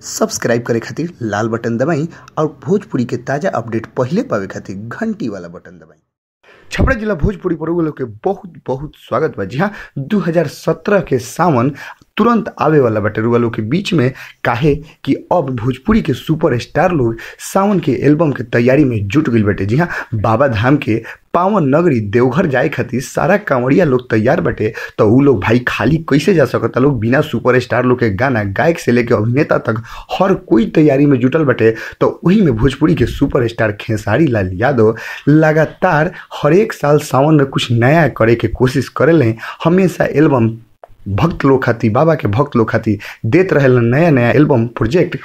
Subscribe करे खातिर लाल button दबाई और भोजपुरी के ताज़ा अपडेट पहिले पावे खातिर घंटी वाला बटन दबाई। छपरा जिला भोजपुरी पर लोग के बहुत बहुत स्वागत बा। जी हाँ, 2017 के सावन तुरंत आवे वाला बाटे रुआ लोग के बीच में, काहे कि अब भोजपुरी के सुपरस्टार लोग सावन के एल्बम के तैयारी में जुट गई बाटे। जी हाँ, बाबा धाम के पावन नगरी देवघर जाए खातिर सारा कांवड़िया लोग तैयार बाटे, तो उ लोग भाई खाली कैसे जा सकता लोग बिना सुपरस्टार लोग के गाना, गायक से लेके अभिनेता तक हर कोई तैयारी में जुटल बाटे। तो वही में भोजपुरी के सुपरस्टार खेसारी लाल यादव लगातार हर एक साल सावन में कुछ नया करे के कोशिश करेले। हमेशा एल्बम भक्त लोग खातिर, बाबा के भक्त लोग खातिर देत रहे नया नया एल्बम प्रोजेक्ट।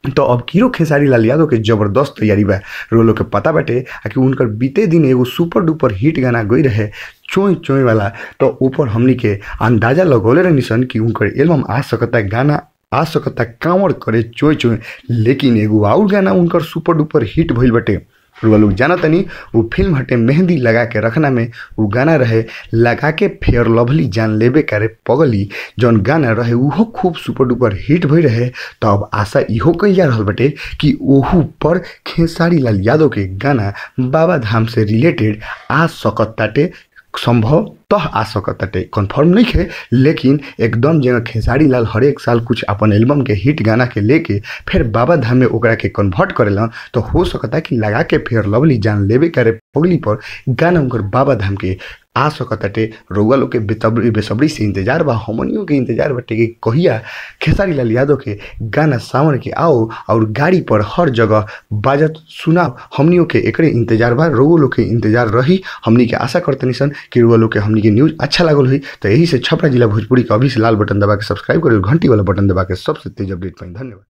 तो अब कीरो खेसारी लाल यादव के जबरदस्त तैयारी बा। रोलो के पता बाटे कि उनकर बीते दिन एगो सुपर डुपर हिट गाना गई रहे चोई चोई वाला, तो ऊपर हमनी के अंदाजा लगौले रहनी सन कि उनकर एल्बम आ सकता, गाना आ सकता कांवर करे चोई चोई। लेकिन एगो और गाना उनकर सुपर डुपर हिट भइल बाटे, रुआ लोग जाना तनी वो फिल्म हटे मेहंदी लगा के रखना में वो गाना रहे लगा के फेयर लवली जान लेबे करे पगली, जौन गाना रहे उहो खूब सुपर डुपर हिट भई रहे। तो अब आशा इहो कही जा रहल बाटे कि ओहू पर खेसारी लाल यादव के गाना बाबा धाम से रिलेटेड आ सकत ताटे, संभव तो आ सकत ताटे, कन्फर्म नहीं है। लेकिन एकदम जगह खेसारी लाल हर एक साल कुछ अपन एल्बम के हिट गाना के लेके फिर बाबा धाम में ओकरा के कन्वर्ट करेला, तो हो सकता कि लगा के फेयर लवली जान लेबे करे पगली पर गाना उनकर बाबा धाम के आ सकत ताटे। रउआ लोग के बेसब्री से इंतजार बा, हमनियों के इंतजार बाटे कि कहिया खेसारी लाल यादव के गाना सावन के आओ और गाड़ी पर हर जगह बाजत सुनाओ। हमनियों के एकरे इंतजार बा, रउआ लोग के इंतजार रही। हमनी के आशा करतनी सन कि रउआ लोग के हमनी के न्यूज़ अच्छा लागल हुई। तो यही से छपरा जिला भोजपुरी के अभी से लाल बटन दबा के सब्सक्राइब करी और घंटी वाला बटन दबा के सबसे तेज अपडेट पाई। धन्यवाद।